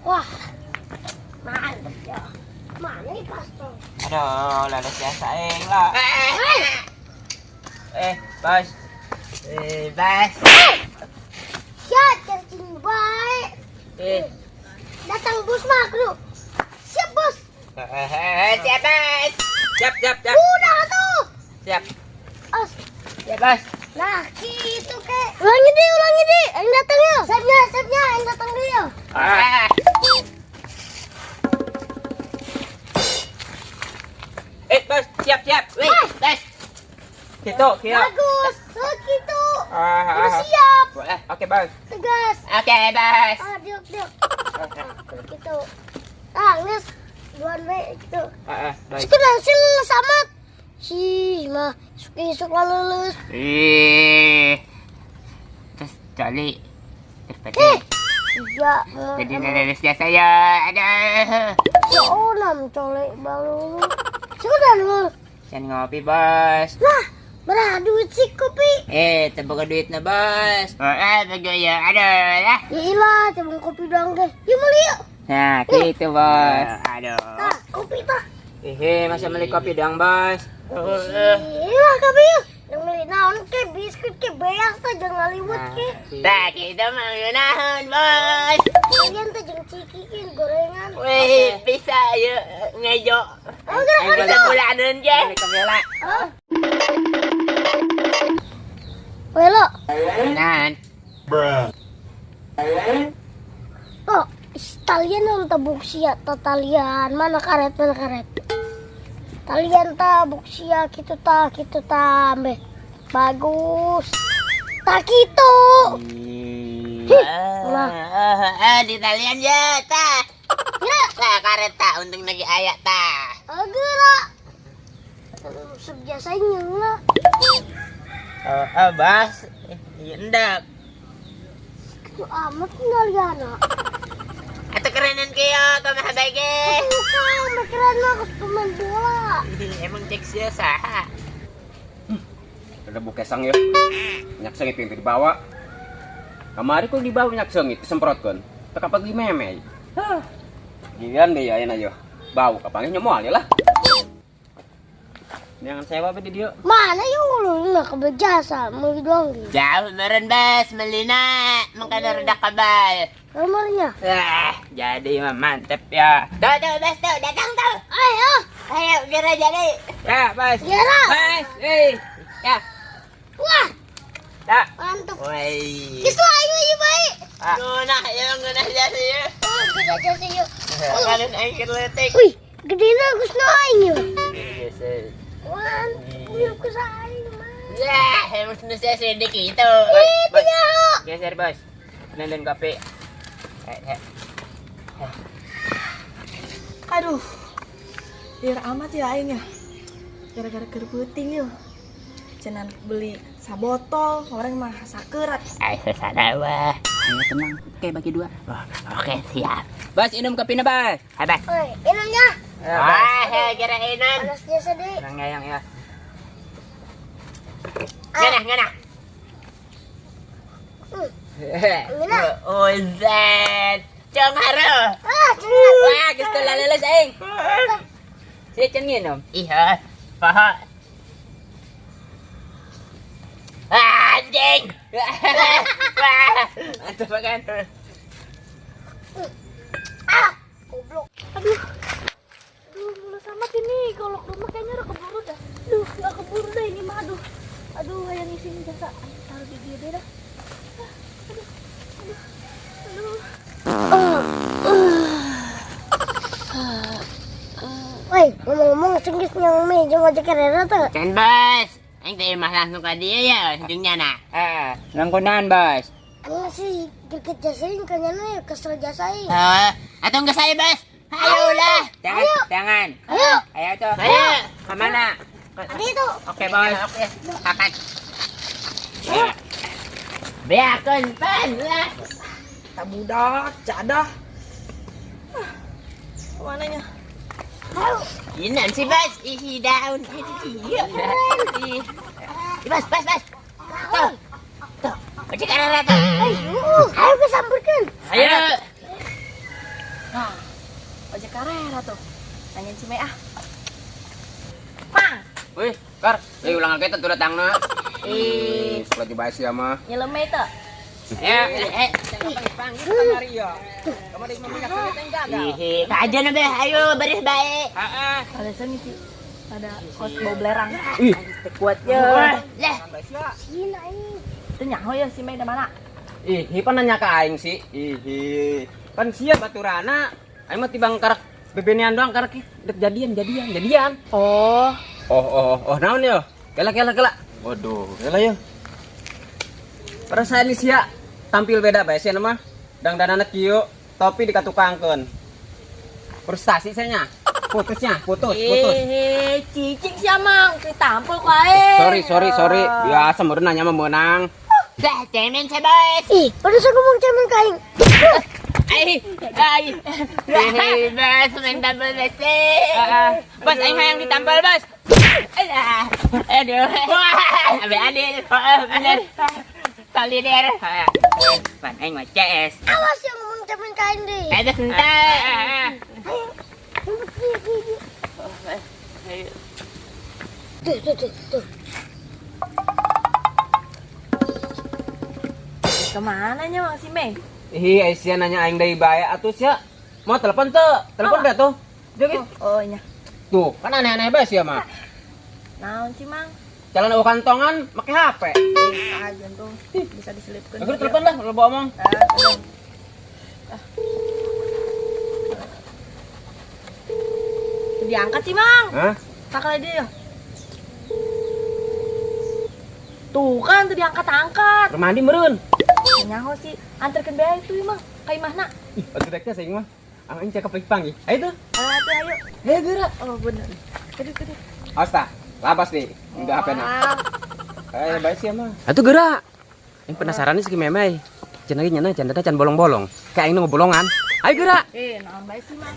Wah, mantap ya. Mana nih pastor? Aduh, lulus jasa aing lah. Eh, bos. Eh, bas. Siap, cacing baik. Eh, Datang bos mah, bro. Siap, bos. Siap, bas. Siap, siap, siap. Udah tuh. Siap. Os. Siap, bos. Nah, gitu ke. Ulangi deh, ulangi deh. Aing datang ya. Siapnya, siapnya. Aing datang dulu ya. Ah. Eh, bos, siap, siap. Wih, bas. Gitu, kira. Bagus. Segitu. Ah, Udah ah. siap. Boleh. Oke, bos. Tegas. Oke, bas. Ah, diuk, diuk. Ah, gitu. Ah, nges. Duan we gitu. Ah, ah, baik. Sekarang sil samat. Si mah isuk-isuk lulus. Ih. Terus coli. Terpede. Eh, iya. Jadi lulus jasa ya. Aduh. Ya onam colek baru. Sekarang lu. Jangan ngopi, bos. Lah, berapa duit sih kopi? Eh, terbuka duit na, bos. Oh, begitu ya. Aduh lah. Ya ilah, cuma kopi doang deh. Yuk beli yuk. Nah, gitu, bos. Aduh. Tah, kopi tah. Eh, masa beli kopi doang, bos? Iyalah kopi yuk. Yang beli naon ke biskuit ke beak tah jangan ngaliwet ke. Nah, kita mau ngeunaheun, bos. Kalian teh jeung ciki ke gorengan. Wih, bisa ya ngejo. Oh, gerak Ayo, kali balik. Bulanan ge. Beli kopi lah. Hah? Welo, Nan. oh, talian lu tabuk sia, ta talian mana karet mana karet. Talian tabuk sia gitu ta ambe. Bagus. Tak gitu. Lah. Di talian ya, ta. Ya, Ta karet ta, untung lagi ayak ta. oh, gerak. Sebiasanya lah. Oh, ah, bos. Iya, endak. Gitu amat ngaliana. Atau kerenan kieu kumaha bae ge. Bukan, keren mah aku pemain bola. Emang cek sia saha? Ada bukesang ya. Minyak sengit yang dibawa. Kamari kok dibawa minyak sengit disemprotkan. Teka pagi meme. Hah. Giliran deh ya ayo. Bau kapangnya nyemual ya lah. Jangan sewa apa di dia. Mana yuk lu nggak kebejasa mau doang gitu. Jauh meren bas melina, mangkana reda kabal. Kamarnya. Ah, jadi mah mantep ya. Tuh tuh bas tuh datang tuh. Ayo, Ayo geura jadi. Ya, bos. Gerak. Bos, eh. Ya, Wah, ya. mantap. Woi. Kisah ayo ayo baik. Ah. Ngeunah ya ngeunah jasa ya. Oh, gede jasa yuk. Kanan aing keur leutik. Wih, gede na Gus aing yuk. Mantap, yuk Gus aing mah. Ya, emang nu sia sedik itu. Itu ya. Geser, bos. Nenden kopi. Eh, eh. Aduh, liar amat ya aing ya. Gara-gara kerputing yuk. Jangan beli sabotol, orang mah sakerat. Ayo sana wah. Ayo tenang. Oke, bagi dua. Oke, siap. Bos, minum kopi na, bos. Hai, Bas. Oi, minumnya. Ya, bos. Wah, kira enak. Panas jasa deh. Tenang ya, yang ya. Ngeunah, ngeunah. Ngeunah. Oh, zet. Cong haro. Ah, cengat. Wah, gusto lulus aing. Siya can nginom. Iya, paha. Ah, anjing. Wah. Mantap kan? Ah, goblok. Aduh, aduh, mulus amat ini. Kalau ke rumah kayaknya udah keburu dah. Aduh, nggak keburu dah ini mah. Aduh, aduh, yang isinya jasa. Ayo, taruh di dia deh dah. Ah, aduh, aduh, aduh. Woi, ngomong-ngomong senggis yang meja ngajak kerera tuh. Can bos. Aing teh mah langsung ka dia ya, ujungnya nah. Ah, nangkunan, bos. Ini sih greget jasain kayaknya nih kesel jasain. Eh, atau enggak saya, Bos? Ayo lah. Jangan, jangan. Ayo, Ayo tuh. Ayo. Kemana? ada itu. Oke, bos. Oke, akan. Beakon pan lah. Tak budak, jadah. Ah, mananya? Ini sih, Bos. Isi daun. Iya. Ih, Bos, bos, bos. Tuh. Tuh. Ojek arah tuh. Ayo, ayo kesamperkan. Ayo. Karera tuh. Nanyain si Mei ah. Mang, Wih, Kar, eh ulang lagi tuh datangna. Ih, sok lagi bae sia mah. Nyelem Mei tuh. Ya, eh. Kamari ya. Kamari mah minyak sengit yang gagal. Ih, aja na be, ayo baris bae. Heeh. Alasan sih ada kos bau belerang. Ih, Kuatnya. Lah, Sini aing. Itu nyaho ya si Mei di mana? Ih, pan nanya ke aing sih. Ih, pan sia baturana. Aing mah tibang karak bebenian doang karak ih, dek jadian jadian jadian. Oh, Oh, oh, oh, naon yo? Kela kela kela. Waduh, kela yo. Perasaan ini sia tampil beda bae sia mah. Dangdanana kieu, topi dikatukangkeun. Frustasi saya. Putusnya, putus, putus. Eh, cicing sih amang, ditampol ku aing. Sorry, sorry, sorry. Biasa meureun nanya mah meunang. Lah, cemen saya bos. Ih, barusan ngomong cemen ka aing. Ai, ai. Eh, bos, main tampol besi. Bos, aing hayang ditampol, Bos. Alah, aduh. Abe adil, oh, bener. Solider. Pan aing mah CS. Awas yang ngomong cemen ka aing deh. Ada sebentar. Ayo. Tuh, tuh, tuh, tuh. Kemana nya Mang si Mei? Ih, Aisyah nanya aing deui bae atuh sia. Mau telepon tuh? Telepon dah tuh. Joget. Oh, oh nya. Tuh, kan aneh-aneh bae sia mah. Naon sih Mang? Jalan eueuh kantongan make HP. Ah, jantung bisa diselipkan. Aku telepon lah, lo bawa omong. Ah, diangkat sih Mang. Hah? Tak kali dia. Tuh kan tuh diangkat-angkat. Mandi meureun. Nyaho sih, antarkeun bae itu Mang ka imahna. Ih, atuh deknya saing mah. Aing cakep lagi panggil. Ayo tuh. Ayo atuh ayo. Ayo geura. Oh bener. Aduh, aduh. Awas tah, labas nih. Udah HP na. Wah. Eh, bae sia mah. Atuh geura. Aing penasaran nih si Memey. Can lagi nyana can can bolong-bolong. Kayak aing nu ngebolongan. Ayo geura. Eh, naon bae sih Mang.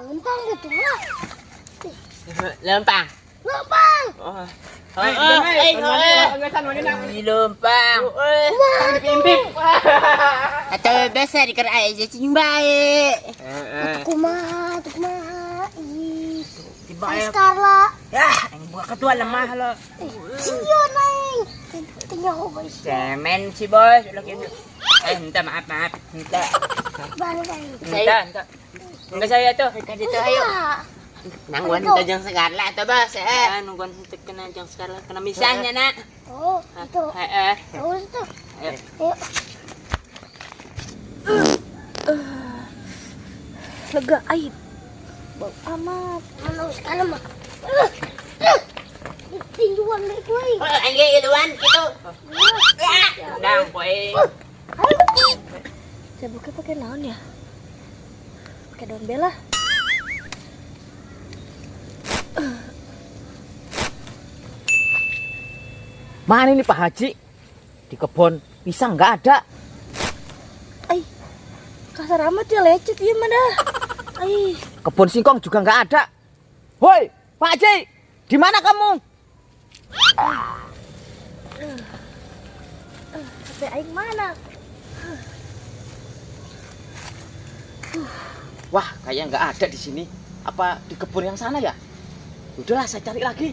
Lempang gitu lah. Lempang. Lempang. Oh, oh, eh, oh, Di lempang. Atau biasa dikira aja cing bae. Kumaha, tuh kumaha. Ih. Carla. Ya, aing buka ketua lemah lo. Sieun aing. Tanya ko guys. Cemen si bos, ulah kitu. Eh, minta maaf, maaf. Minta. Balik aing. Minta, minta. Enggak saya tuh. Tadi tuh ayo. Nangguan kita jang segala atau bos. Ah, nungguan henteu kena jang segala kena misahnya, Nak. Oh, itu. Heeh. Terus tuh. Ayo. Ayo. Lega aib. Bau amat. Mana sekarang mah. Tinjuan deh gue. Oh, angge iluan gitu. Dang poe. Saya buka pakai naon ya? Pakai daun bela. Mana ini Pak Haji? Di kebun pisang nggak ada. Ai, kasar amat ya lecet ya mana? Ai, Kebun singkong juga nggak ada. Woi, Pak Haji, di mana kamu? HP aing mana? Wah, kayaknya nggak ada di sini. Apa di kebun yang sana ya? Udahlah, saya cari lagi.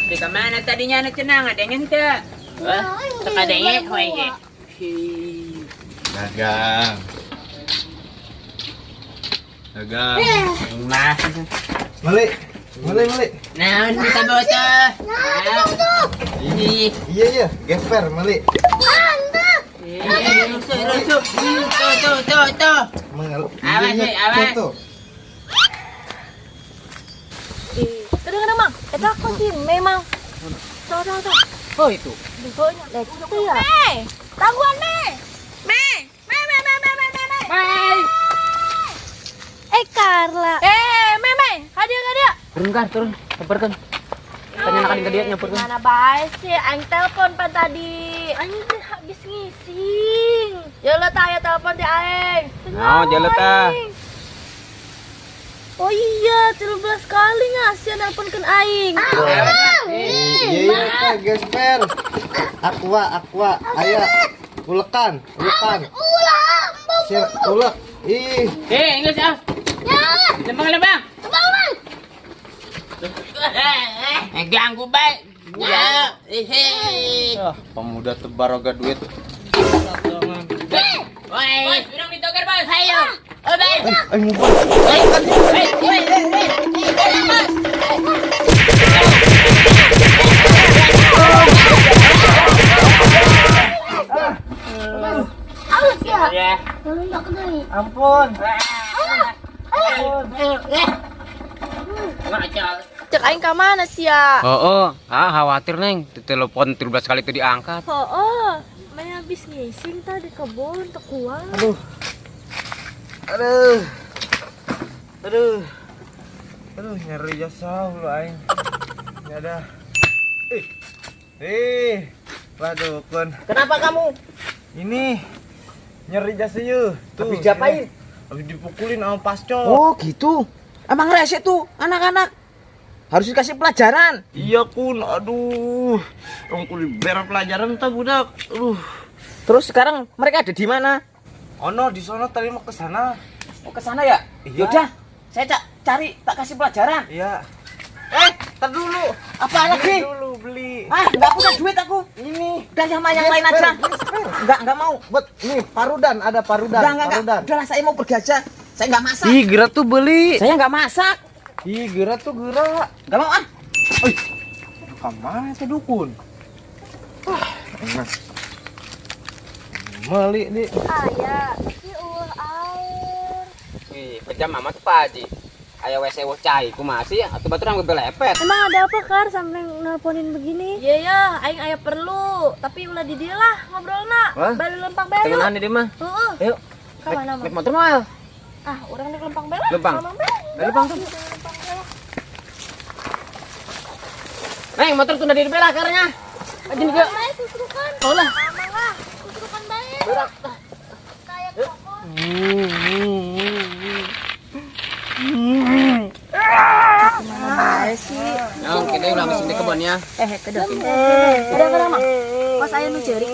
Di kemana tadinya anak cenang ada yang ente? Wah, Teka denge kowe ge. Dagang. Dagang. Nah, Meli. Meli, meli. nah minta botol. Nah, tuh. Ih, Iya, iya, gesper, meli. rusuk, rusuk. Tuh, tuh, tuh, tuh. Mengal. Awas, Iya, woi, awas. Tuh. Ih, kadang-kadang Mang, eta aku sih memang. Tuh, tuh, tuh. Oh itu. Baunya lecet tuh ya. Mei, tangguhan Mei. Mei, Mei, Mei, Mei, Mei, Mei, Mei. Mei. Eh Carla. Eh, Mei, Mei, hadir, hadir. Turun kan, turun. Samperkeun. Tanya nak ka dia nyamperkeun. Mana bae sih, aing telepon pan tadi. Aing teh habis ngising. Ya lah tah, aya telepon ti aing. Nah, jalan tah. Aing. Oh iya, 13 kali ngasih nelponkeun aing. Iya, iya, teh gesper. Aqua, aqua, aya. Ulekan, ulekan. Sir, ulek. Ih, Eh, geus ah. Ya. Lempang lempang. Bang, bang. Eh, ganggu bae. Ya. Eh. ah, pemuda tebar oga duit. Woi, bos, urang ditoger, Bos. Hayo. Oh, bae. Eh, ngumpul. Woi, woi, woi, woi. Bos. Awas ya. Ya. Lalu nggak kena nih. Ampun. Ngacal. Cek aing ka mana sia? Oh, ah khawatir Neng, telepon 13 kali itu diangkat. Oh, main habis ngising tadi kebun teu kuat. Aduh. Aduh. Aduh. Aduh, nyeri jasa lu aing. Ini ada. Eh. Eh. Waduh, kun. Kenapa kamu? Ini nyeri jasa yeuh. Tuh. Habis diapain? Habis dipukulin sama pascol. Oh, gitu. Emang rese tuh anak-anak. Harus dikasih pelajaran. Iya kun, aduh. Orang kudu berak pelajaran ta budak. Aduh. Terus sekarang mereka ada di mana? Ono di sono tadi mau ke sana. Oh, ke sana ya? Iya. Yaudah, saya cari tak kasih pelajaran. Iya. Eh, tar dulu. Apa lagi? Beli dulu beli. Ah, nggak punya duit aku. Ini. Udah sama yang lain aja. Enggak mau. Buat nih parudan, ada parudan, Udah, enggak. parudan. Udahlah, saya mau pergi aja. Saya nggak masak. Ih, gerak tuh beli. Saya nggak masak. Ih, gerak tuh gerak. Nggak mau ah. Oi. Aduh, kamana itu dukun? Ah, enak. Meli nih. Aya, si eueuh air. Wih, pejam mama tuh Pak Haji. Aya WC wah cai kumaha sih atuh baturan belepet. Emang ada apa Kar sampai nelponin begini? Iya ya, aing aya perlu, tapi ulah di dieu lah ngobrolna. Wah. Balik lempang bae yuk. Tengenahan di mah. Heeh. Ayo. Ka mana mah? Naik motor moal. Ah, urang naik lempang bae lah. Lempang. Lempang bae. Ayo, lempang tuh. Neng, motor tunda di belah karnya. Aja nih, Bae susrukan. Oh lah. Amang lah. Susrukan bae. Kayak pokok. Bae sih. Yang kita ulah mesin di kebun ya. Eh, kedok. Udah kadang mah. Pas aya nu ceurik.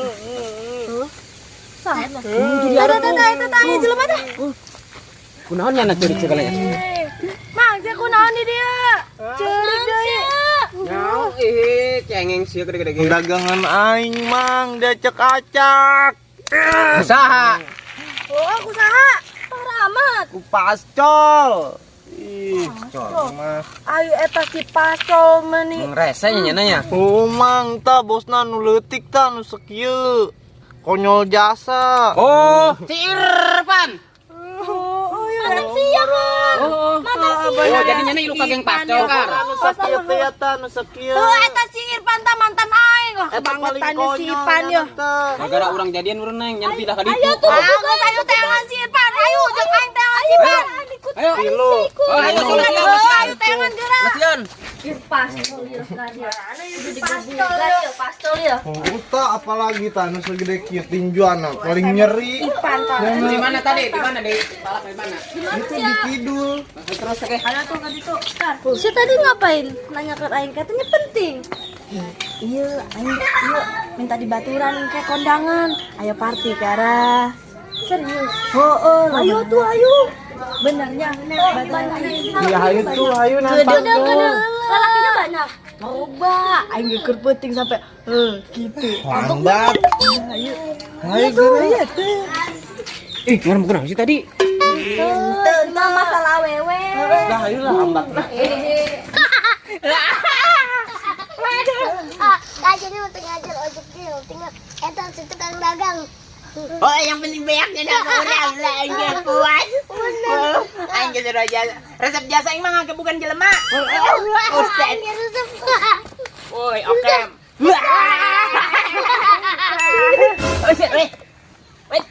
Tuh. Saha lah. Tuh, tuh, tuh, tuh, aya jelema teh. Kunaon nya ceurik segalanya. Mang, sia kunaon di dieu? Ceurik deui. Nyau, ih, cengeng sih gede-gede gini. Dagangan aing mang diacak-acak. Usaha. Oh, aku saha? Parah amat. Ku pascol. Ih, col mah. Ayo eta si pascol meuni. Ngerese nya nya. Oh, mang ta bosna nu leutik ta nu sakieu. Konyol jasa. Oh, si Irfan. Oh, iya. Mantan sia kan. Oh, Mantan sia. oh, jadi nya lu kageng pascol kar. Nu sakieu teh ya ta nu sakieu. Tuh eta si Irfan ta mantan aing. Wah, Eta paling kebangetan si konyol Irfan yo. teh. Gara-gara urang jadian urang neng nyan pindah ka ditu. Ayo tuh. Ah, geus ayo teangan si Irfan. Ayo jeung aing teangan si Irfan. Ayo. Tilu. Oh, ayo Ayo, ayo teangan geura. Lesian. Pascol yo kan ya. Pascol yo, pascol yo. Oh, ta apalagi ta nu segede kieu tinjuana paling nyeri. Irfan ta. Di mana tadi? Di mana di? Palak di mana? Itu di kidul. Terus oke. Ayo tuh ke ditu. Si tadi ngapain? Nanya ke aing katanya penting. Iya, aing iya minta dibaturan ke kondangan. Ayo party kara. Serius? Oh, oh, ayo tuh ayo. Benernya, baturan aing. Iya, hayu tuh, hayu nampak Udah tuh. kena. Lelakinya banyak. Loba, aing geukur peuting sampai gitu. Lambat. Ayo. Hayu geura. Iya tuh. Ih, ngomong kenapa sih tadi? Tuh, masalah wewe. Lah, hayu lah lambat lah. Ah, kayaknya untuk ngajar ojek dia, tinggal eta si tukang dagang. Oh, yang penting beaknya dah orang lah aing ge puas. Bener. Aing ge suruh jasa. Resep jasa aing mah bukan jelema. Buset. Aing resep. Woi, oke. Buset, weh. Weh.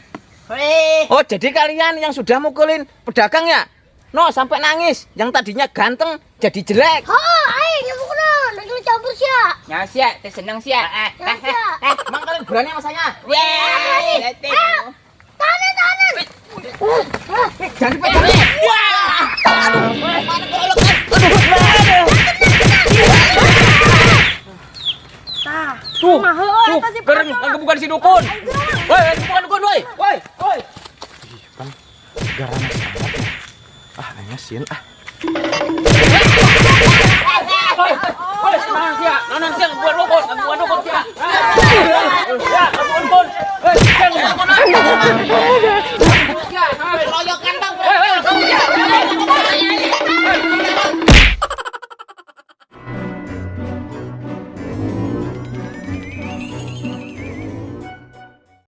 Weh. Oh, jadi kalian yang sudah mukulin pedagang ya? No, sampai nangis. Yang tadinya ganteng jadi jelek. Oh, aing nyamuk naon, lagi lu campur sia. Nya sia, teh seneng sia. Ya sia. Emang kalian berani sama saya? Weh. Tahanan, tahanan. Jangan dipegang. Tah. Tuh, Mah heueuh tuh, eta si keren, pascol. bukan si dukun. Woi, bukan dukun, woi. Woi, woi. Garangas amat ya. Ah, aing sieun ah. Woi, naon sia? Naon sia? Buat rokok, buat rokok sia.